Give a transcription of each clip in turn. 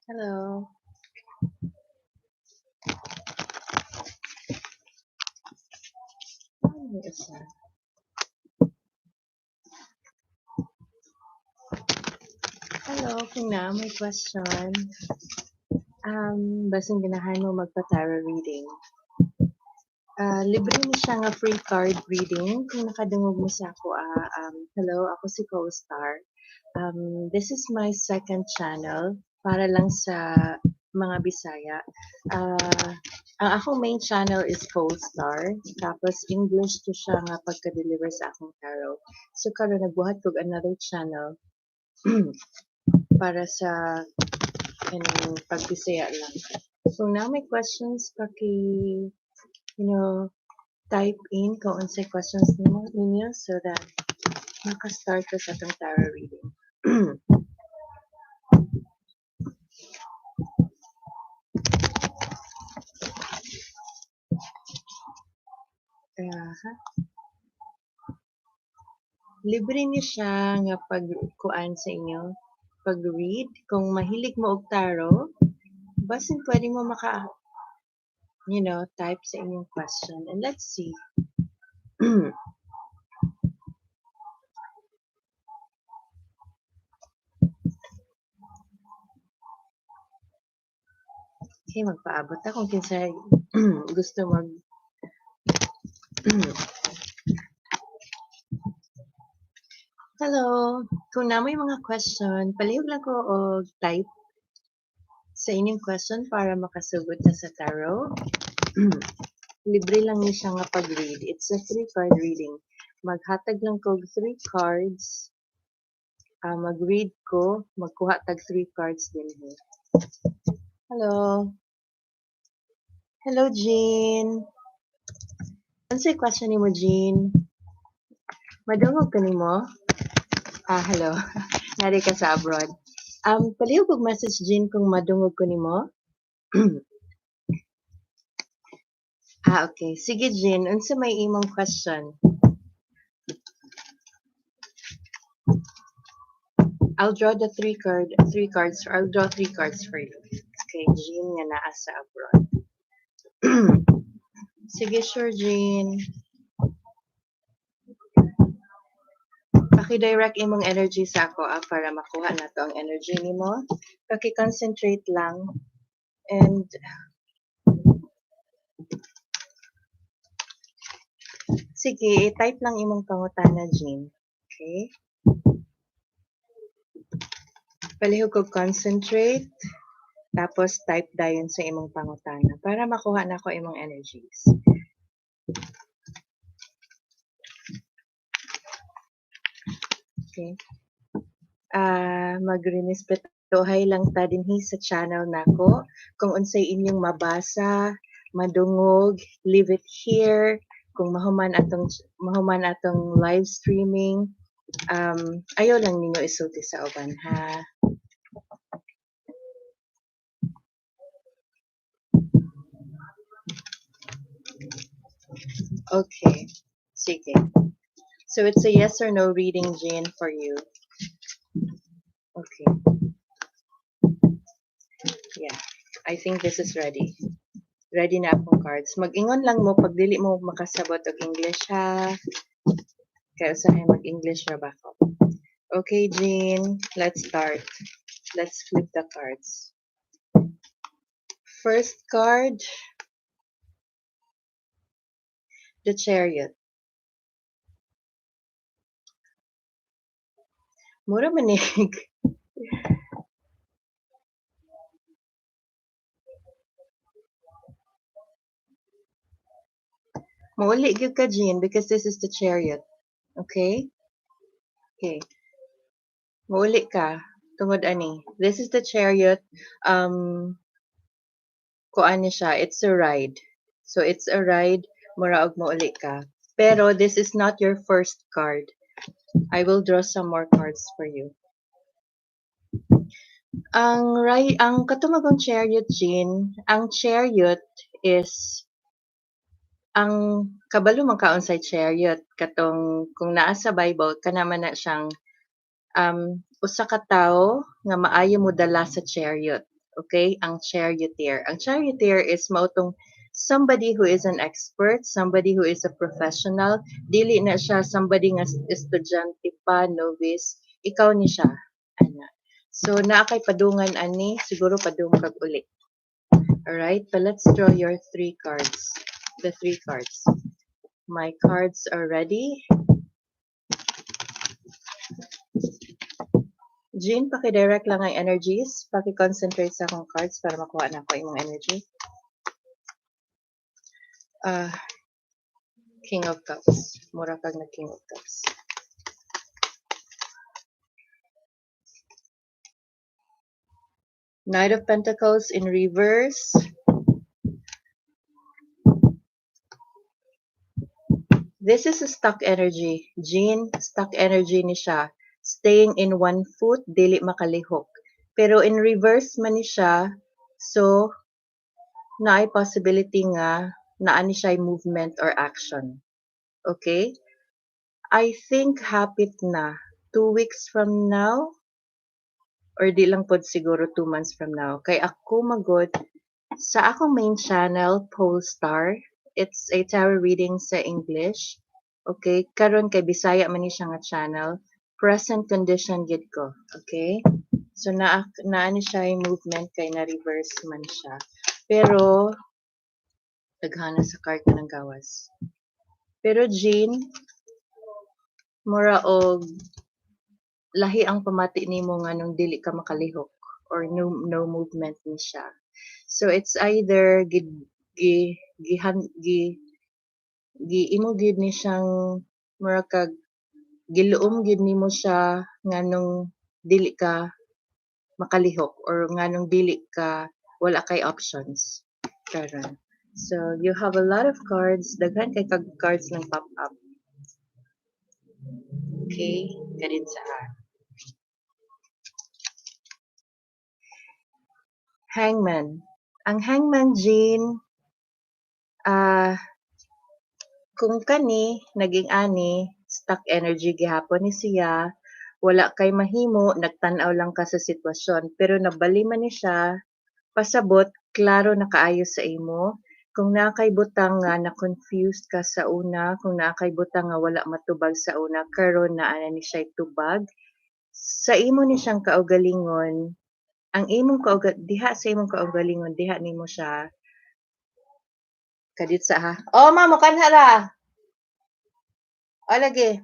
Hello. Ano isa? Hello, kung naa may question, basin ganahan mo magpa-tarot reading. Libre ni siya nga free card reading. Kung nakadungog mo sa ako, hello, ako si Co-Star. This is my second channel para lang sa mga Bisaya. Ang akong main channel is Co-Star, tapos English to siya nga pagka-deliver sa akong tarot. So karon nagbuhat kog another channel para sa kanang pagbisaya lang. So now may questions, paki type in kung unsay questions nimo ninyo so that maka-start ka sa atong tarot reading. Aha. Libre ni siya nga pagkuan sa inyo, pag-read. Kung mahilig mo og tarot, basin pwede mo maka type sa inyong question. And let's see. Okay, magpaabot ta kung kinsay gusto mag Hello, kung naa moy mga question, palihog lang ko og type sa inyong question para makasugot ta sa tarot. Libre lang ni siya nga pag-read. It's a 3-card reading. Maghatag lang ko og 3 cards. Mag-read ko, magkuha tag 3 cards dinhi. Hello. Hello, Jean. Unsay question nimo, Jean? Madungog ka nimo? Hello. Nari ka sa abroad. Palihog og message, Jean, kung madungog ko nimo. Okay. Sige, Jean. Unsa may imong question? I'll draw the three card, three cards. I'll draw 3 cards for you. Okay, Jean nga naa sa abroad. Sige, sure, Jean. Paki-direct imong energy sa ako, para makuha na to ang energy nimo. Paki-concentrate lang. And sige, i-type lang imong pangutana, Jean. Okay? Palihog og concentrate, tapos type dayon sa imong pangutana para makuha nako imong energies. Okay. Magrenespetohay lang ta dinhi sa channel nako. Kung unsay inyong mabasa, madungog, leave it here. Kung mahuman atong live streaming, ayaw lang ninyo isulti sa uban, ha. Okay, sige. So it's a yes or no reading, Jean, for you. Okay. Yeah, I think this is ready. Ready na akong cards. Mag-ingon lang mo pag dili mo makasabot og English, ha. Kaya usahay mag-English ra ba ko. Okay, Jean, let's start. Let's flip the cards. First card, the Chariot. Mura manig. Mauli gyud ka, Jean, because this is the Chariot. Okay? Okay. Mauli ka tungod ani. This is the Chariot. Kuan ni siya, it's a ride. So it's a ride, mura og mauli ka. Pero this is not your first card. I will draw some more cards for you. Ang right, ang katumagong Chariot, Jean, ang Chariot is ang kabalo man kaon sa Chariot katong kung naa sa Bible kana man na siyang Usa ka tawo nga maayo modala sa chariot. Okay? Ang charioteer. Ang charioteer is mao tong somebody who is an expert, somebody who is a professional. Dili na siya somebody nga estudyante pa, novice. Ikaw ni siya. Ana. So naa kay padungan ani, siguro padung kag uli. Alright, but let's draw your three cards. The three cards. My cards are ready. Jean, paki-direct lang ang energies. Paki-concentrate sa akong cards para makuha nako imong energy. King of Cups. Mura kag na King of Cups. Knight of Pentacles in reverse. This is a stuck energy. Jean, stuck energy ni siya. Staying in one foot, dili makalihok. Pero in reverse man ni siya, so naay possibility nga naa ni siya movement or action. Okay? I think hapit na. 2 weeks from now, or di lang pod siguro 2 months from now. Kay ako magod, sa akong main channel, Polestar, it's a tarot reading sa English. Okay? Karon kay Bisaya man ni siya nga channel. Present condition gid ko. Okay? So naa ni siya movement kay na reverse man siya. Pero daghana sa card ng gawas. Pero Jean, mura og lahi ang pamati nimo nganong dili ka makalihok or no movement ni siya. So it's either gi gi gihan gi gi imo gyud ni siyang mura kag giluom gyud nimo siya nganong dili ka makalihok or nganong dili ka, wala kay options karon. So you have a lot of cards, daghan kay kag cards nang pop up. Okay, kadin sa Hangman. Ang Hangman, Jean, kung kani naging ani stuck energy gihapon ni siya, wala kay mahimo, nagtan-aw lang ka sa sitwasyon, pero nabali man ni siya, pasabot klaro na kaayo sa imo. Kung naa kay butang nga na-confused ka sa una, kung naa kay butang nga wala matubag sa una, karon naa na ni siya tubag. Sa imo ni siyang kaugalingon, ang imong kauga diha sa imong kaugalingon, diha nimo siya kadit sa ha. Oh, ma'am, kanha ra. O lagi.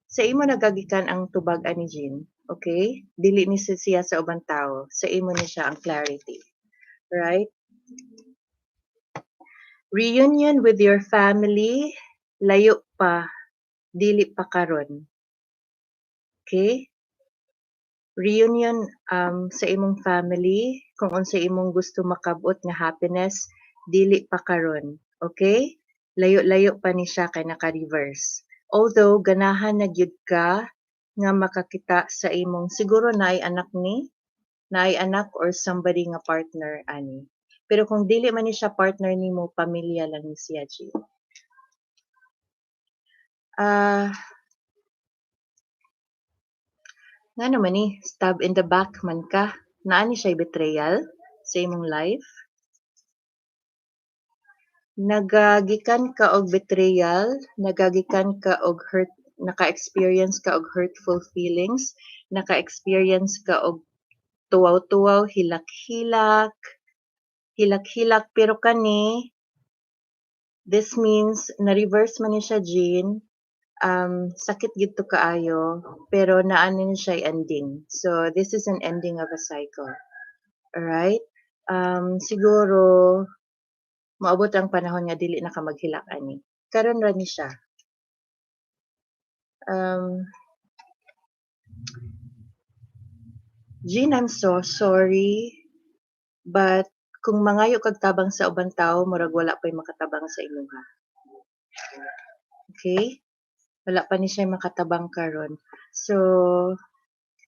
Sa imo nagagikan ang tubag ani, Jean. Okay? Dili ni siya sa ubang tao. Sa imo ni siya ang clarity. Right? Reunion with your family, layo pa, dili pa karon. Okay? Reunion sa imong family, kung unsa imong gusto makabot nga happiness, dili pa karon. Okay? Layo-layo pa ni siya kay naka-reverse. Although ganahan na gyud ka nga makakita sa imong, siguro naay anak ni, naay anak or somebody nga partner ani. Pero kung dili man ni siya partner nimo, pamilya lang ni siya, G. Nga naman ni, stab in the back man ka. Naa ni siya betrayal sa imong life. Nagagikan ka og betrayal, nagagikan ka og hurt, naka-experience ka og hurtful feelings, naka-experience ka og tuwaw-tuwaw, hilak-hilak, hilak-hilak, pero kani, this means, na-reverse man ni siya, Jean, sakit gid to kaayo, pero naa ni siya ending. So, this is an ending of a cycle. Alright? Siguro, maabot ang panahon nga dili na ka maghilak ani. Karon ra ni siya. Jean, I'm so sorry, but kung mangayo kag tabang sa ubang tawo, murag wala pa'y makatabang sa imuha. Okay? Wala pa ni siya makatabang karon. So,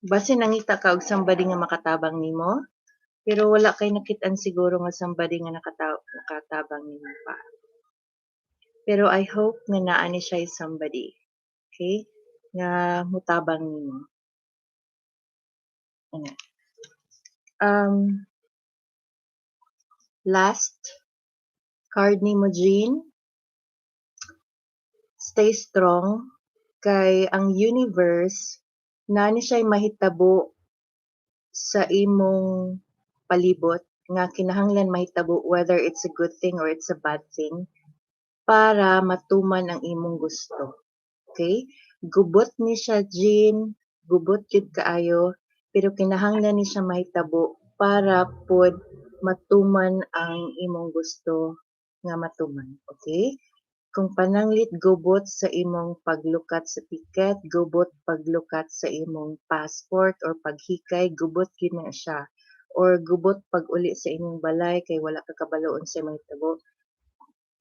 basin nangita ka og somebody nga makatabang nimo, pero wala kay nakit-an siguro nga somebody nga nakatabang nimo pa. Pero I hope nga naa ni siya somebody, okay, nga mutabang nimo. Ano. Last card nimo, Jean. Stay strong kay ang universe naa ni siya'y mahitabo sa imong palibot nga kinahanglan mahitabo, whether it's a good thing or it's a bad thing, para matuman ang imong gusto. Okay? Gubot ni siya, Jean, gubot gyud kaayo, pero kinahanglan ni siya mahitabo para pod matuman ang imong gusto nga matuman. Okay? Kung pananglit gubot sa imong paglukat sa ticket, gubot paglukat sa imong passport or paghikay, gubot gyud na siya. Or gubot pag-uli sa inyong balay kay wala ka kabalo unsay mahitabo.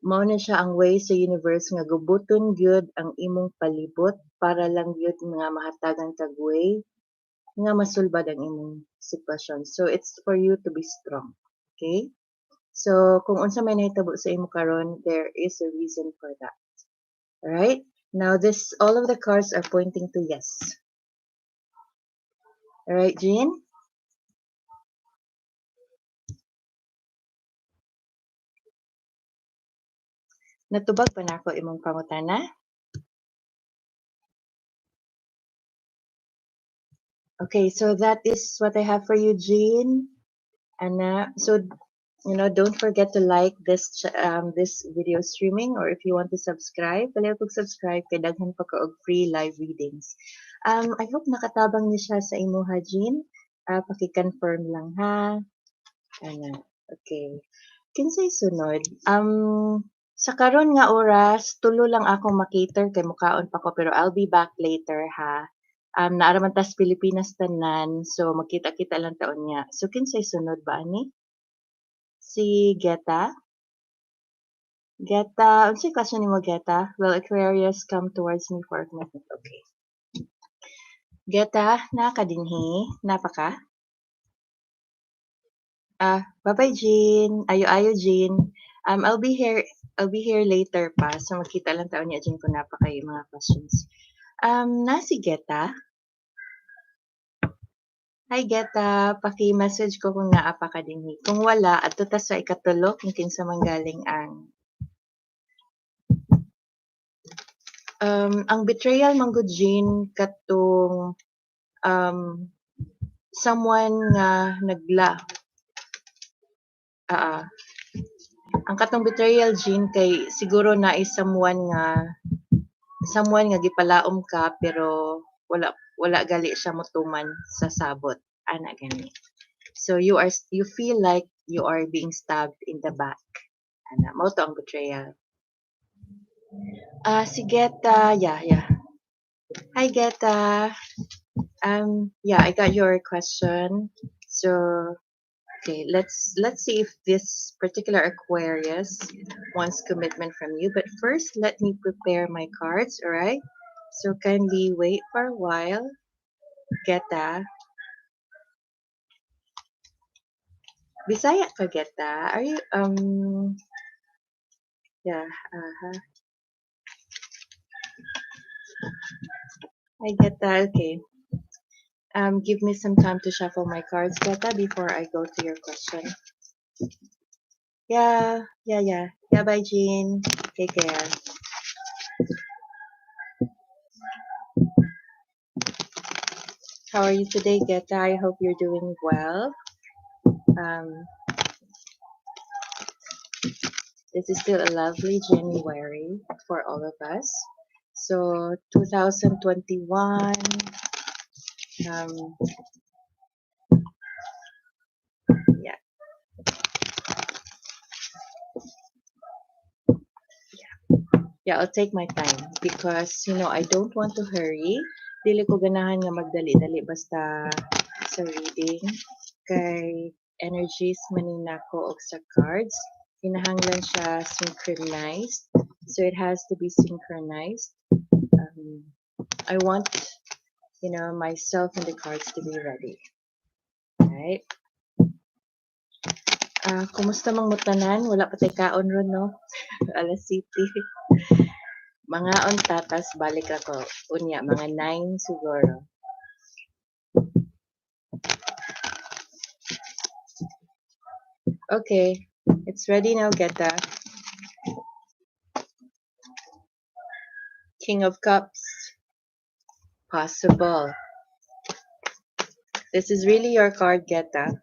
Mao na siya ang way sa universe nga gubuton gyud ang imong palibot para lang gyud nga mahatagan kag way nga masulbad ang imong sitwasyon. So it's for you to be strong. Okay? So kung unsa may nahitabo sa imo karon, there is a reason for that. All right? Now this all of the cards are pointing to yes. All right, Jean? Natubag pa nako imong pangutana? Okay, so that is what I have for you, Jean. Anna, so don't forget to like this video streaming, or if you want to subscribe, palihog kog subscribe kay daghan pa ka og free live readings. I hope nakatabang ni siya sa imo ha, Jean. Paki-confirm lang ha. Ana, okay. Kinsay sunod? Sa karon nga oras, tulo lang ako ma-cater kay mukaon pa ko, pero I'll be back later ha. Naa ra man tas Pilipinas tanan, so magkita-kita lang ta unya. So kinsay sunod ba ani? Si Geta? Geta, unsay question nimo, Geta? Will Aquarius come towards me for a commitment? Okay. Geta, naa ka dinhi? Naa pa ka? Ah, bye-bye, Jean. Ayo-ayo, Jean. I'll be here later pa. So magkita lang ta unya, Jean, kung naa pa kay mga questions. Naa si Geta? Hi, Geta, paki-message ko kung naa pa ka dinhi. Kung wala, adto ta sa ikatulo kung kinsa man galing ang betrayal man gud, Jean, katong someone nga nagla Oo. Ang katong betrayal, Jean, kay siguro naay someone nga gipalaom ka pero wala gali siya motuman sa sabot, ana gani. So you feel like you are being stabbed in the back, ana, mao to ang betrayal. Ah, si Geta, yeah. Hi, Geta. Yeah, I got your question. So, okay, let's see if this particular Aquarius wants commitment from you. But first, let me prepare my cards, all right? So kindly wait for a while. Geta. Bisaya ka, Geta? Are you, yeah, uh-huh. I get that, okay. Give me some time to shuffle my cards, Geta, before I go to your question. Yeah. Yeah, bye, Jean. Take care. How are you today, Geta? I hope you're doing well. This is still a lovely January for all of us. So 2021, yeah. Yeah, I'll take my time because I don't want to hurry. Dili ko ganahan nga magdali-dali basta sa reading. Kay energies man nako og sa cards. Kinahanglan siya synchronized. So it has to be synchronized. I want myself and the cards to be ready. Right? Kumusta mang mo tanan? Wala pa tay kaon ron, no? Alas City. Mangaon ta tas balik ako. Unya, mga 9 siguro. Okay, it's ready now, Geta. King of Cups. Possible. This is really your card, Geta.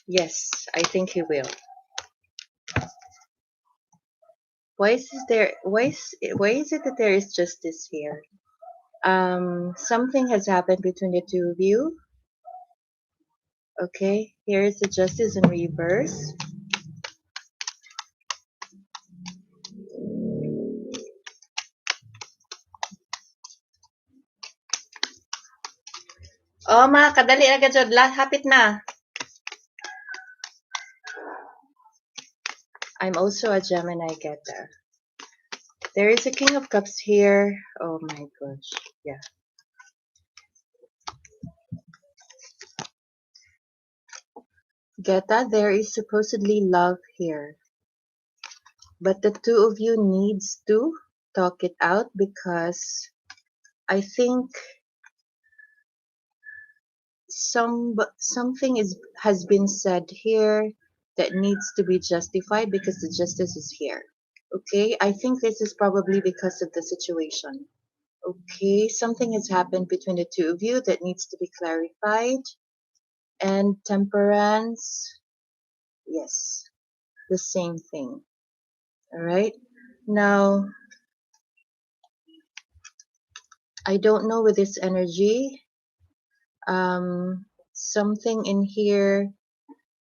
Yes, I think he will. Why is it that there is justice here? Something has happened between the two of you. Okay, here is the Justice in reverse. Oh, mga kadali na gajud, hapit na. I'm also a Gemini, Geta. There is a King of Cups here. Oh my gosh, yeah. Geta, there is supposedly love here. But the two of you needs to talk it out because I think something is has been said here that needs to be justified because the Justice is here. Okay, I think this is probably because of the situation. Okay, something has happened between the two of you that needs to be clarified. And Temperance, yes, the same thing. All right, now, I don't know with this energy, something in here,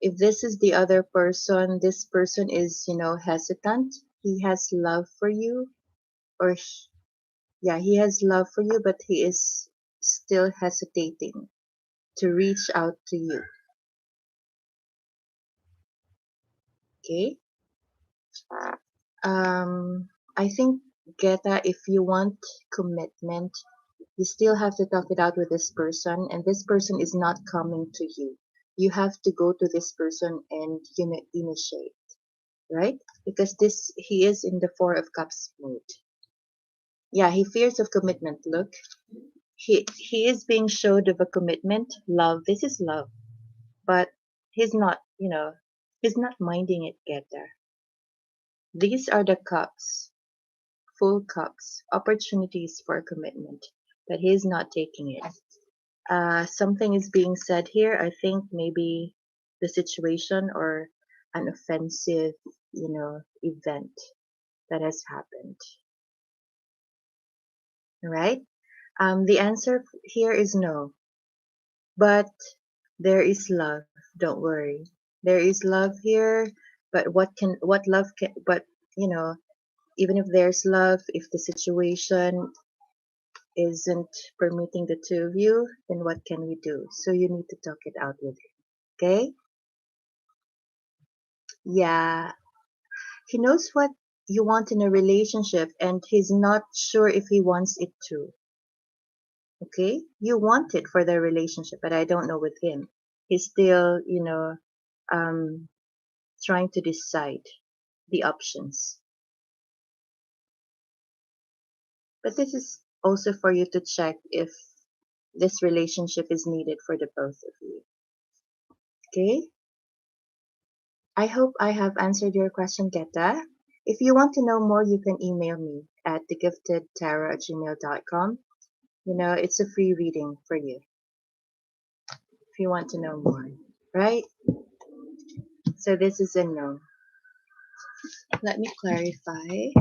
if this is the other person, this person is hesitant. He has love for you, or he, yeah, he has love for you, but he is still hesitating to reach out to you. Okay. I think, Geta, if you want commitment, you still have to talk it out with this person, and this person is not coming to you. You have to go to this person and initiate, right? Because he is in the Four of Cups mood. Yeah, he fears of commitment. Look, he is being showed of a commitment, love. This is love, but he's not, you know, he's not minding it, Geta. These are the cups, full cups, opportunities for commitment, but he's not taking it. Something is being said here. I think maybe the situation or an offensive event that has happened. All right? The answer here is no. But there is love. Don't worry. There is love here, but what can, what love can, but you know, even if there's love, if the situation isn't permitting the two of you, then what can we do? So you need to talk it out with him. Okay? Yeah. He knows what you want in a relationship, and he's not sure if he wants it too. Okay? You want it for the relationship, but I don't know with him. He's still trying to decide the options. But this is also for you to check if this relationship is needed for the both of you. Okay? I hope I have answered your question, Geta. If you want to know more, you can email me at thegiftedtarot@gmail.com. It's a free reading for you if you want to know more, right? So this is a no. Let me clarify.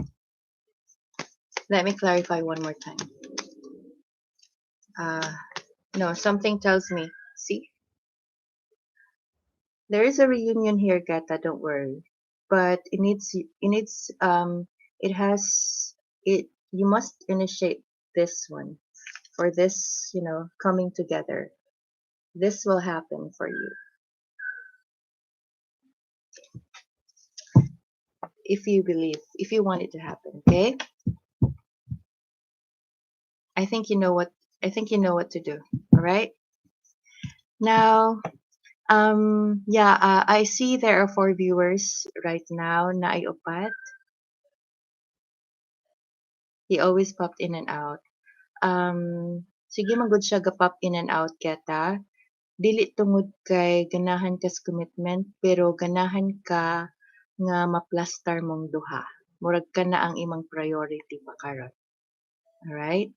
Let me clarify one more time. No, something tells me. See? There is a reunion here, Geta, don't worry. But it needs, it has, it, you must initiate this one for this coming together. This will happen for you. If you believe, if you want it to happen, okay? I think you know what to do, all right? Now, yeah, I see there are 4 viewers right now. Naay upat. He always popped in and out. Sige, man gud siya ga-pop in and out, Geta. Dili tungod kay ganahan ka sa commitment, pero ganahan ka nga maplastar mong duha. Murag kana ang imong priority pa karon. Alright?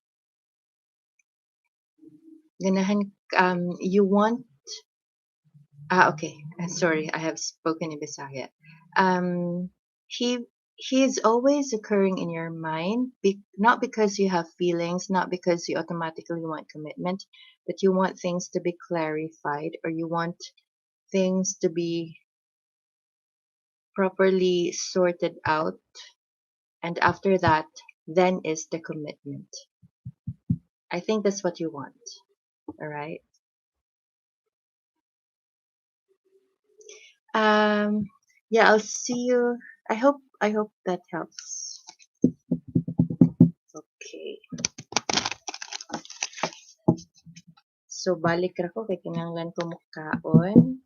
Ganahan you want. Ah, okay. Sorry, I have spoken in Bisaya. He is always occurring in your mind, not because you have feelings, not because you automatically want commitment, but you want things to be clarified or you want things to be properly sorted out. And after that, then is the commitment. I think that's what you want. All right. Yeah, I'll see you. I hope that helps. Okay. So balik ra ko kay kinahanglan ko mukaon.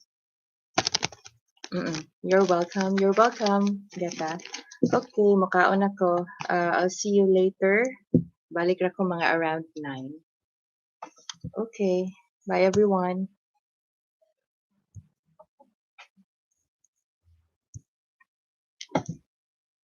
You're welcome. You're welcome, Gata. Okay, mukaon ako. I'll see you later. Balik ra ko mga around 9. Okay. Bye, everyone.